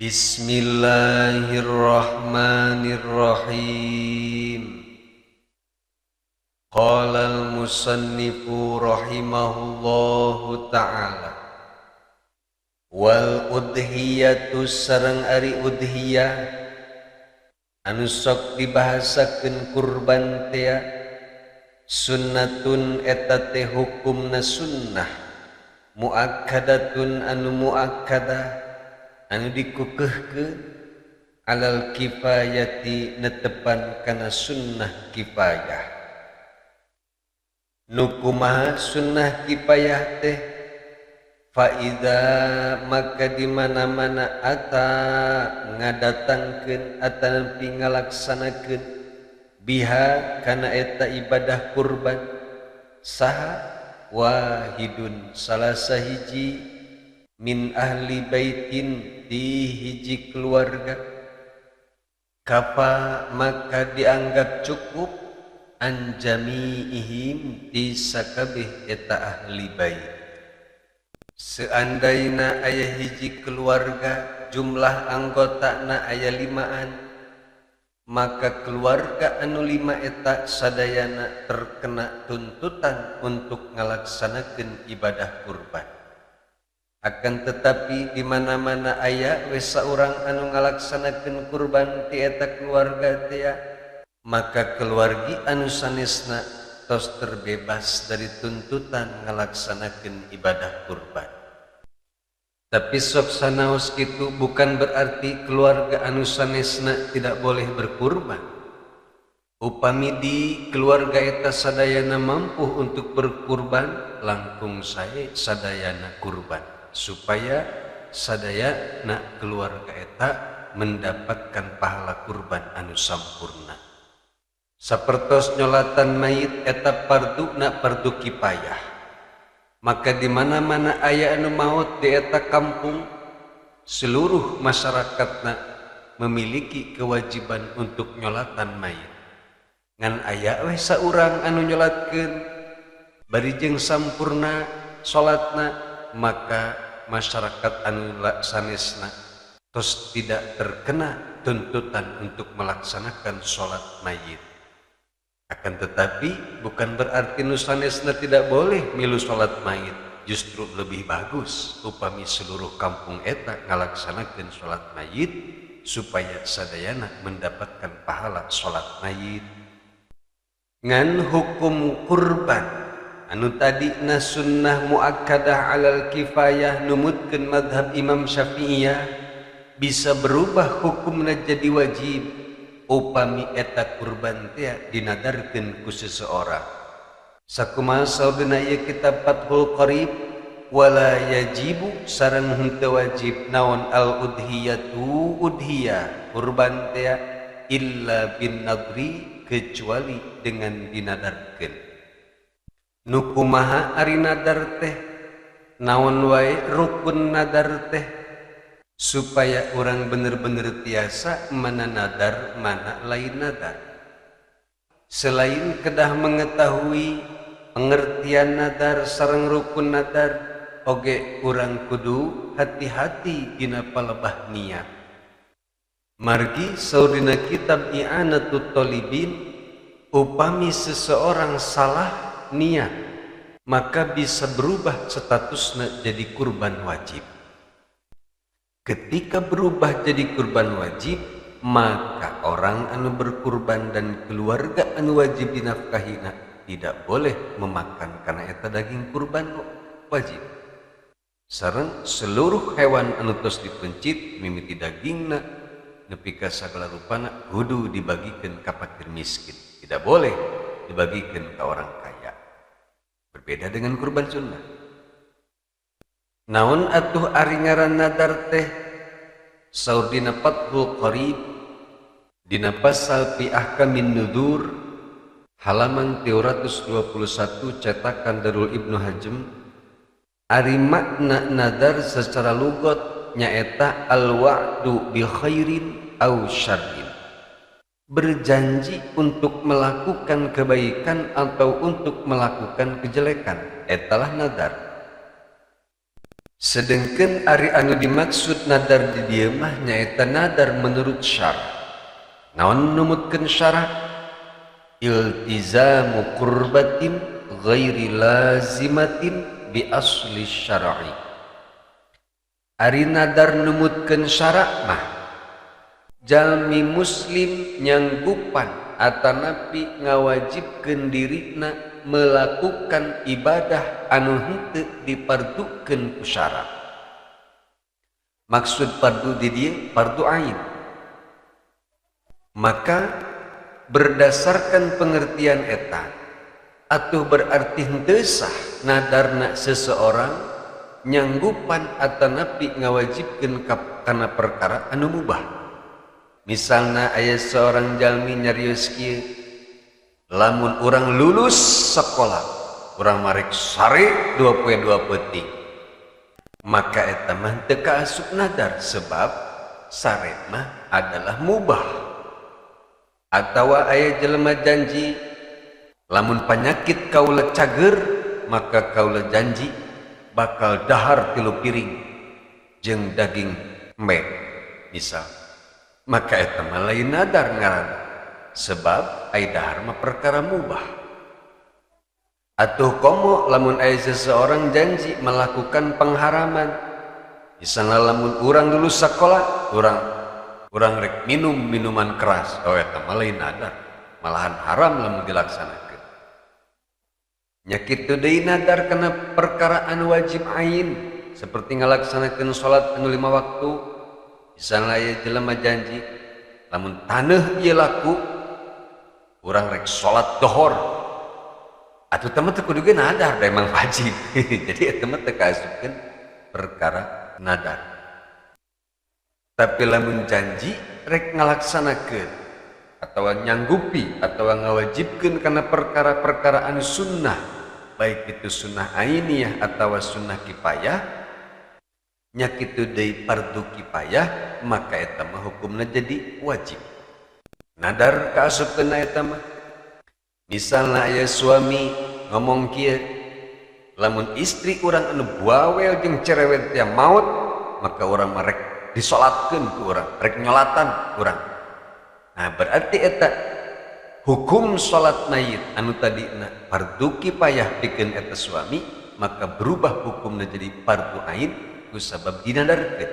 Bismillahirrahmanirrahim. Qala al-musannifu rahimahullahu ta'ala wal udhiyatu sareng ari udhiyah anu sok dibahasakeun kurban tea sunnatun eta teh hukumna sunnah muakkadatun anu muakkadah anu dikukeuhkeun alal kifayati netepan kana sunnah kifayah. Nu kumaha sunnah kifayah teh? Faida maka di mana-mana ata ngadatangkeun atanapi ngalaksanakeun biha kana eta ibadah kurban saha wahidun salah sahiji min ahli baitin di hiji keluarga kafa maka dianggap cukup an jami'ihim di sakabeh eta ahli bait. Seandaina aya hiji keluarga jumlah anggotana aya 5an, maka keluarga anu 5 eta sadayana terkena tuntutan untuk ngalaksanakeun ibadah kurban. Akan tetapi di mana-mana aya we saurang anu ngalaksanakeun kurban ti eta keluarga teh, maka keluargi anu sanesna tos terbebas dari tuntutan ngalaksanakeun ibadah kurban. Tapi sok sanaos kitu bukan berarti keluarga anu sanesna tidak boleh berkurban. Upami di keluarga eta sadayana mampu untuk berkurban, langkung sae sadayana kurban supaya sadayana keluarga eta mendapatkan pahala kurban anu sampurna. Sapertos nyolatan mayit eta parduna pardu kifayah. Maka di mana-mana aya anu maut di eta kampung, seluruh masyarakatna memiliki kewajiban untuk nyolatan mayit. Ngan aya weh saurang anu nyolatkeun bari jeung sampurna salatna, maka masyarakat anu sanesna tos tidak terkena tuntutan untuk melaksanakan salat mayit. Akan tetapi bukan berarti nu sanesna tidak boleh milu salat mayit, justru lebih bagus upami seluruh kampung eta ngalaksanakeun salat mayit supaya sadayana mendapatkan pahala salat mayit. Ngan hukum kurban anu tadina sunnah muakkadah alal kifayah numutkeun madhab Imam Syafi'iyah bisa berubah hukumna jadi wajib upami eta kurban teh dinadarkeun ku seseorang. Sakumaha saudina ieu kitab Fathul Qarib wala yajibu sareng henteu wajib naon al udhiyatu udhiyah kurban teh illa bin nadri kecuali dengan dinadarkeun. Nu kumaha ari nadar teh? Naon wae rukun nadar teh? Supaya orang bener-bener tiasa mana nadar mana lain nadar. Selain kedah mengetahui pengertian nadar sareng rukun nadar, oge urang kudu hati-hati dina palebah niat. Margi saurina kitab I'anatut Thalibin, upami seseorang salah niat maka bisa berubah statusnya jadi kurban wajib. Ketika berubah jadi kurban wajib, maka orang anu berkurban dan keluarga anu wajib dinafkahina tidak boleh memakan karena eta daging kurban wajib. Sareng seluruh hewan anu tos dipencit mimiti dagingna nepi ka sagala rupana kudu dibagikeun ka fakir miskin, tidak boleh dibagikan ke orang kaya. Berbeda dengan kurban sunnah. Naon atuh ari ngaran nadar teh? Saur dina Fathul Qarib dina pasal fi ahkamin nudur halaman 321 cetakan Darul Ibnu Hajem, ari makna nadar secara lugot nyaeta al-wa'du bi khairin au syarrin, berjanji untuk melakukan kebaikan atau untuk melakukan kejelekan, etalah nadar. Sedengkeun ari anu dimaksud nadar di dieu mah nyaeta nadar menurut syara. Naon numutkeun syara? Iltizamu qurbatin ghairi lazimatin bi asli syar'i. Ari nadar numutkeun syara mah jalmi muslim nyanggupan atanapi ngawajibkeun dirina melakukan ibadah anu henteu dipardukeun ku syara. Maksud fardu di dieu fardu ain. Maka berdasarkan pengertian eta atuh berarti henteu sah nadarna seseorang nyanggupan atanapi ngawajibkeun kana perkara anu mubah. Misalna aya seorang jalmi nyarios kieu, lamun urang lulus sekolah urang marek sare 2 poe 2 peuting, maka eta mah teu kaasup nadar sebab sare mah adalah mubah. Atawa aya jelema janji lamun panyakit kaula cager maka kaula janji bakal dahar 3 piring jeung daging embe misal, maka eta mah lain nadar ngaranna sebab ai dahar mah perkara mubah. Atuh komo lamun aya seseorang janji melakukan pengharaman, misalnya lamun urang lulus sekolah urang rek minum minuman keras, oh eta mah lain nadar, malahan haram lamun dilaksanakeun. Nya kitu deui nadar kana perkara anu wajib ain seperti ngalaksanakeun salat anu 5 waktu. Misalnya aya jelema janji lamun taneuh ieu laku urang rek salat dohor, atuh teh mah teu kudu ge nadar da emang wajib. Jadi eta mah teu kaasupkeun perkara nadar. Tapi lamun janji rek ngalaksanakeun atawa nyanggupi atawa ngawajibkeun kana perkara-perkara anu sunnah, baik itu sunnah ainiyah atawa sunnah kifayah, nya kitu deui fardu kifayah, maka eta mah hukumna jadi wajib. Nadar kaasupkeun eta mah. Misalna aya suami ngomong kieu, lamun istri urang anu bawel jeung cerewet teh maot, maka urang mah rek disolatkeun ku urang, rek nyolatan urang. Nah berarti eta hukum salat mayit anu tadina fardu kifayah pikeun eta suami, maka berubah hukumna jadi fardu ain ku sabab dinadarkeun.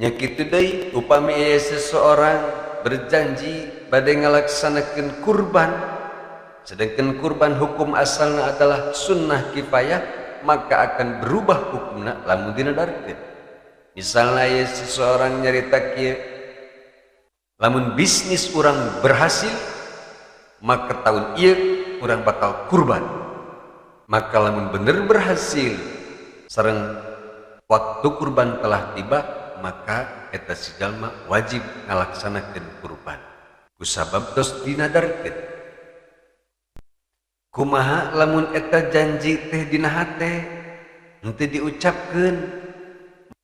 Nya kitu deui upami aya seseorang berjanji bade ngalaksanakeun kurban, sedangkan kurban hukum asalna adalah sunnah kifayah, maka akan berubah hukumna lamun dinadarkeun. Misalnya aya seseorang nyarita kieu, lamun bisnis urang berhasil maka tahun ieu urang bakal kurban. Maka lamun bener berhasil sareng waktu kurban telah tiba, maka eta si jalma wajib ngalaksanakeun kurban kusabab tos dinadarkeun. Kumaha lamun eta janji teh dina hate henteu diucapkeun?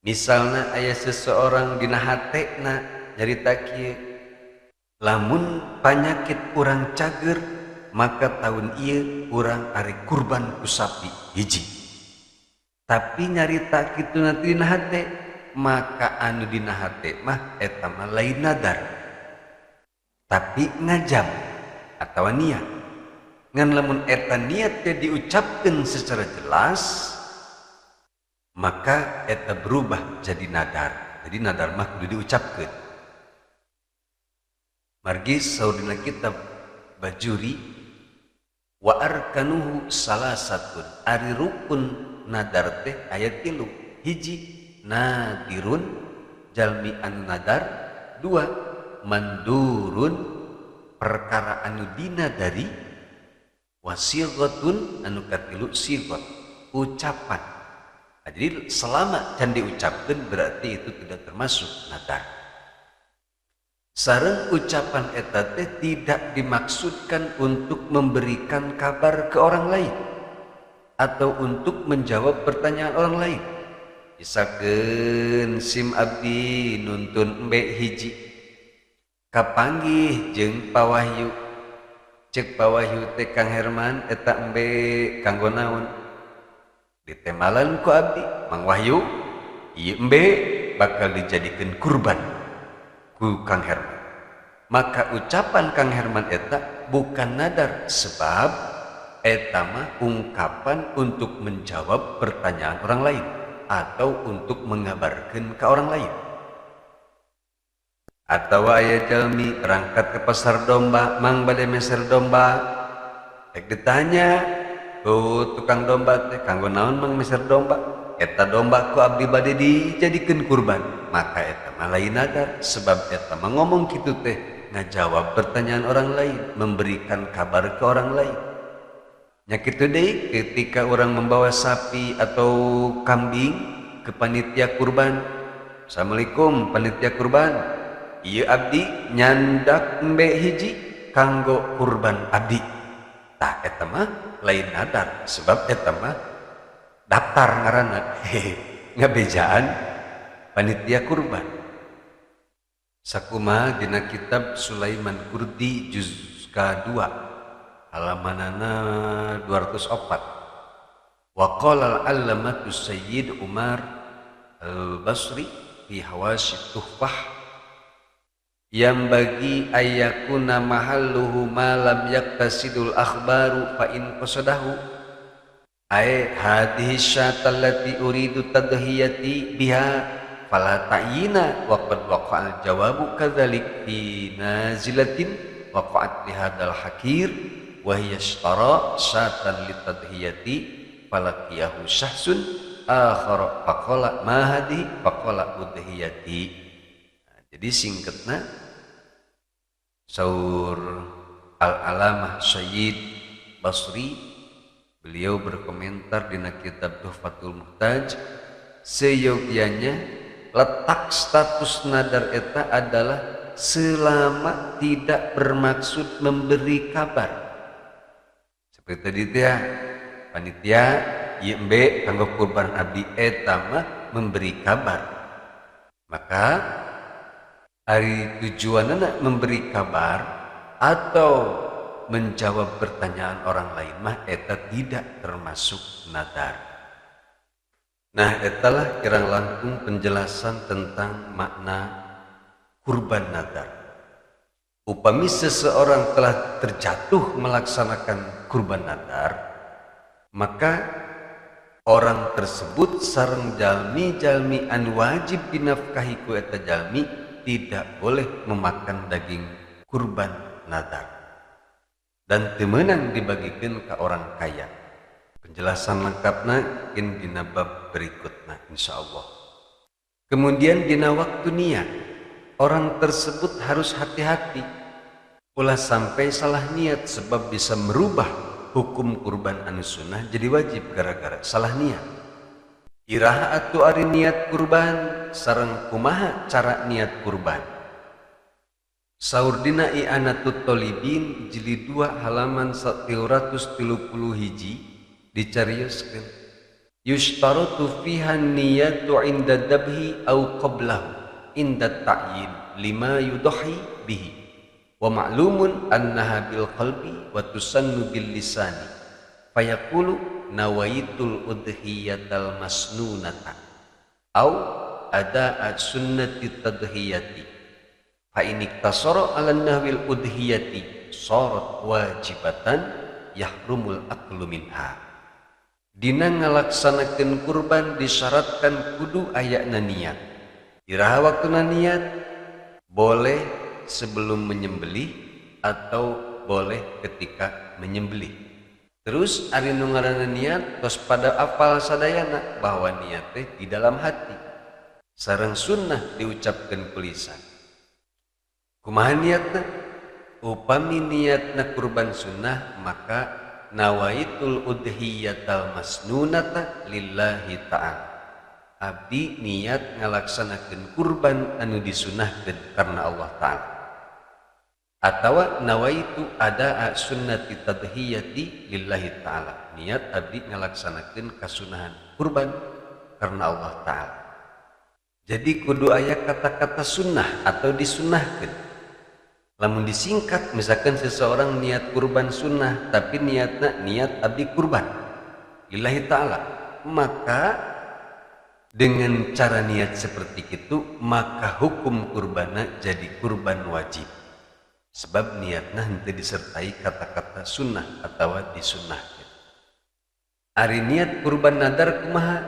Misalna aya seseorang dina hatena nyarita kieu, lamun panyakit urang cager maka tahun ieu urang arek kurban ku sapi hiji. Tapi nyarita kitu nanti dina hate, maka anu dina hate mah eta mah lain nadar, tapi ngajam atawa niat. Ngan lamun eta niat teh diucapkeun secara jelas, maka eta berubah jadi nadar. Jadi nadar mah kudu diucapkeun. Margi saur dina kitab Bajuri, wa arkanuhu salasatun, ari rukun nadar teh aya 3. Hiji nadirun, jalmi anu nadar. 2 mandurun, perkara anu dinadari. Wasighatun, anu katilu sigot, ucapan. Nah, jadi selama can diucapkan berarti itu tidak termasuk nadar. Sareng ucapan eta teh tidak dimaksudkan untuk memberikan kabar ke orang lain atau untuk menjawab pertanyaan orang lain. Misalkeun sim abdi nuntun embe hiji, kapanggih jeung Pak Wahyu. Cek Pak Wahyu teh Kang Herman eta embe kanggo naon? Ditemalan ku abdi Mang Wahyu ieu embe bakal dijadikeun kurban ku Kang Herman. Maka ucapan Kang Herman eta bukan nadar sebab eta mah ungkapan untuk menjawab pertanyaan orang lain atau untuk mengabarkan ke orang lain. Atau aya jalmi berangkat ke pasar domba, mang bade meser domba, rek ditanya, oh tukang domba teh kanggo naon mang meser domba? Eta domba ku abdi bade dijadikeun kurban. Maka eta mah lain nadar sebab eta mah ngomong kitu teh ngajawab pertanyaan orang lain, memberikan kabar ke orang lain. Nya kitu deui ketika orang membawa sapi atau kambing ke panitia kurban. Assalamualaikum panitia kurban. Ieu abdi nyandak embe hiji kanggo kurban abdi. Tah eta mah lain nadar sebab eta mah daftar ngaranna. Ngabejaan panitia kurban. Sakumaha dina kitab Sulaiman Kurdi juz K2 halamanana 204. Wa qala al-allamatu Sayyid Umar al-Basri fi Hawashi Tuhfah yang bagi ayakuna mahalluhu ma lam yaktasidul akhbaru fa in qasadahu ay hadhihi syatallati uridu tadhiyati biha fala ta'yina wa qad waqa'al jawabu kadzalik fi nazilatin waqa'at li hadzal hakir wa hiya ishtara syatan litadhiyati falaqiyahu syahsun akhar faqala ma hadhihi faqala udhiyati. Jadi singkatna saur al-alamah Sayyid Basri, beliau berkomentar dina kitab Tuhfatul Muhtaj, seyogyanya letak status nadar eta adalah selama tidak bermaksud memberi kabar. Seperti tadi ya, panitia ieu embe kanggo kurban abdi eta mah memberi kabar. Maka ari tujuanna memberi kabar atau menjawab pertanyaan orang lain mah eta tidak termasuk nadar. Nah, etalah kirang langkung penjelasan tentang makna kurban nadar. Upami seseorang telah terjatuh melaksanakan kurban nadar, maka orang tersebut sareng jalmi-jalmi anu wajib dinafkahi ku eta jalmi tidak boleh memakan daging kurban nadar dan temenang dibagikan ke orang kaya. Penjelasan lengkapna mungkin dina bab berikutna insyaallah. Kemudian dina waktu niat, orang tersebut harus hati-hati ulah sampai salah niat sebab bisa merubah hukum kurban anu sunnah jadi wajib gara-gara salah niat. Iraha atuh ari niat kurban sareng kumaha cara niat kurban. Saur dina I'anatut Thalibin jilid 2 halaman 331 dicarioskeun yushtaratu fiha niyatu inda dabhi au qablahu inda ta'yin lima yudahi bihi wa ma'lumun annaha bil qalbi wa tusannu bil lisani fayaqulu nawaitul udhiyatal masnunata au ada'a sunnati tadhiyati fa in iktasara 'ala nahwil udhiyati sarat wajibatan yahrumul aklu minha. Dina ngalaksanakeun kurban disyaratkan kudu ayana niat. Iraha waktuna niat boleh sebelum menyembelih atau boleh ketika menyembelih. Terus ari nu ngaranna niat tos pada apal sadayana bahwa niat teh di dalam hati. Sareng sunnah diucapkeun ku lisan. Kumaha niatna? Upami niatna kurban sunnah maka nawaitul udhiyatal masnunata lillahi ta'ala. Abdi niat ngalaksanakeun kurban anu disunahkeun karena Allah Ta'ala. Atawa nawaitu adaa sunnati tadhiyati lillahi ta'ala. Niat abdi ngalaksanakeun kasunahan kurban karena Allah Ta'ala. Jadi kudu aya kata-kata sunnah atau disunahkeun. Lamun disingkat misalkan seseorang niat kurban sunnah tapi niatna niat abdi kurban lillahi ta'ala, Maka dengan cara niat seperti itu maka hukum kurbana jadi kurban wajib, sebab niatna henteu disertai kata-kata sunnah atau disunnahkeun. Ari niat kurban nadar kumaha?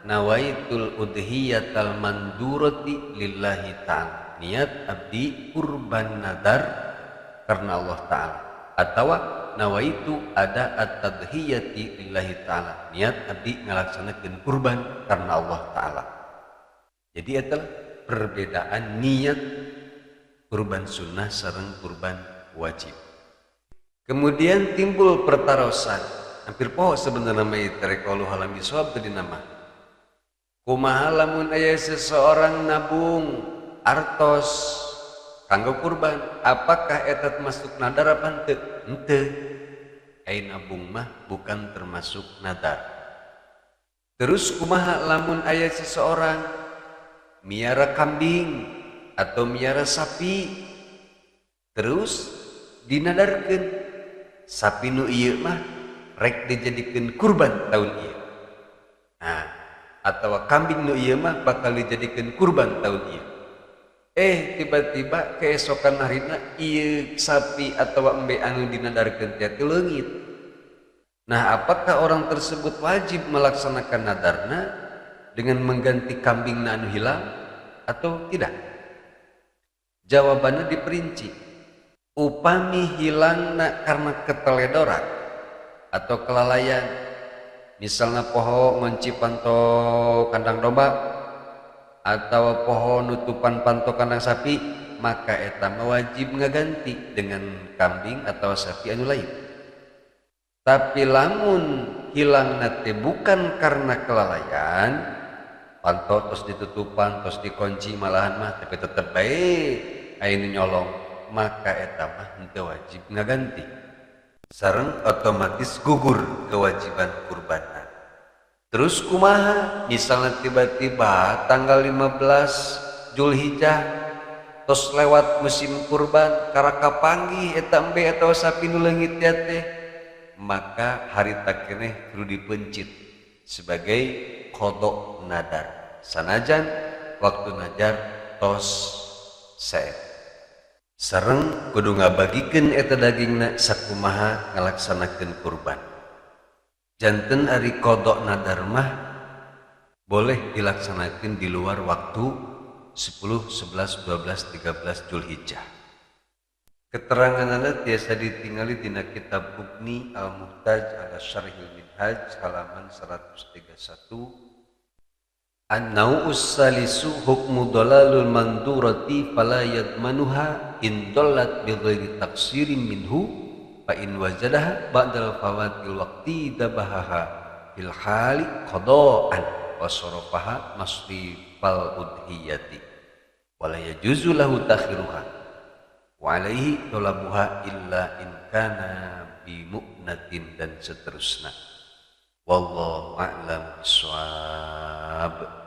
Nawaitul udhiyatal mandurati lillahi ta'ala. Niat abdi kurban nadar karena Allah Ta'ala, atau nawaitu ada at-tadhiyati lillahi ta'ala. Niat abdi ngalaksanakeun kurban karena Allah Ta'ala. Jadi adalah perbedaan niat kurban sunnah sareng kurban wajib. Kemudian timbul pertarosan, hampir poho sebenarnya mah ieu teh kalau halam bisawab teh dinama. Kumaha lamun aya seseorang nabung artos kanggo kurban, apakah eta termasuk nadar apa henteu? Henteu. Ai nabung mah bukan termasuk nadar. Terus kumaha lamun aya seseorang miara kambing atau miara sapi, terus dinadarkeun sapi nu ieu mah rek dijadikeun kurban tahun ieu. Nah, atau kambing nu ieu mah bakal dijadikeun kurban tahun ieu. Tiba-tiba keesokan harina ieu sapi atau embe anu dinadarkeun teh leungit. Nah, apakah orang tersebut wajib melaksanakan nadarna dengan mengganti kambing anu hilang atau tidak? Jawabannya diperinci. Upami hilangna karena keteledoran atau kelalaian, misalnya poho ngunci panto kandang domba atau poho nutupan panto kandang sapi, maka eta mah wajib ngaganti dengan kambing atau sapi anu lain. Tapi lamun hilangna teh bukan karena kelalaian, panto tos ditutupan, tos dikunci malahan mah tapi tetep bae aya nu nyolong, maka eta mah henteu wajib ngaganti. Sareng otomatis gugur kewajiban kurbanna. Terus kumaha misalnya tiba-tiba tanggal 15 Julhijjah tos lewat musim kurban, karaka panggih eta embe atau sapi nu leungit teh, maka harita keneh kudu dipencit sebagai qada nadar. Sanajan waktu nadar tos sae. Sareng kudu ngabagikeun eta dagingna sakumaha ngalaksanakeun kurban. Janten ari qada nadar mah boleh dilaksanakan di luar waktu 10, 11, 12, 13 Julhijjah. Keteranganana tiasa ditingali dina kitab Mughni Al-Muhtaj ala Syarhil Minhaj halaman 131. An-nau'us salisu hukmu dalalul mandurati fala yadmanuha in dallat bi ghairi taqsirin minhu fa in wajadaha ba'dal fawatil waqti dabahaha fil hali qada'an wa sarafaha masrifal udhiyati wa la yajuzu lahu takhiruha wa alaihi talabuha illa in kana bi mu'natin dan seterusnya. Wallahu a'lam bissawab.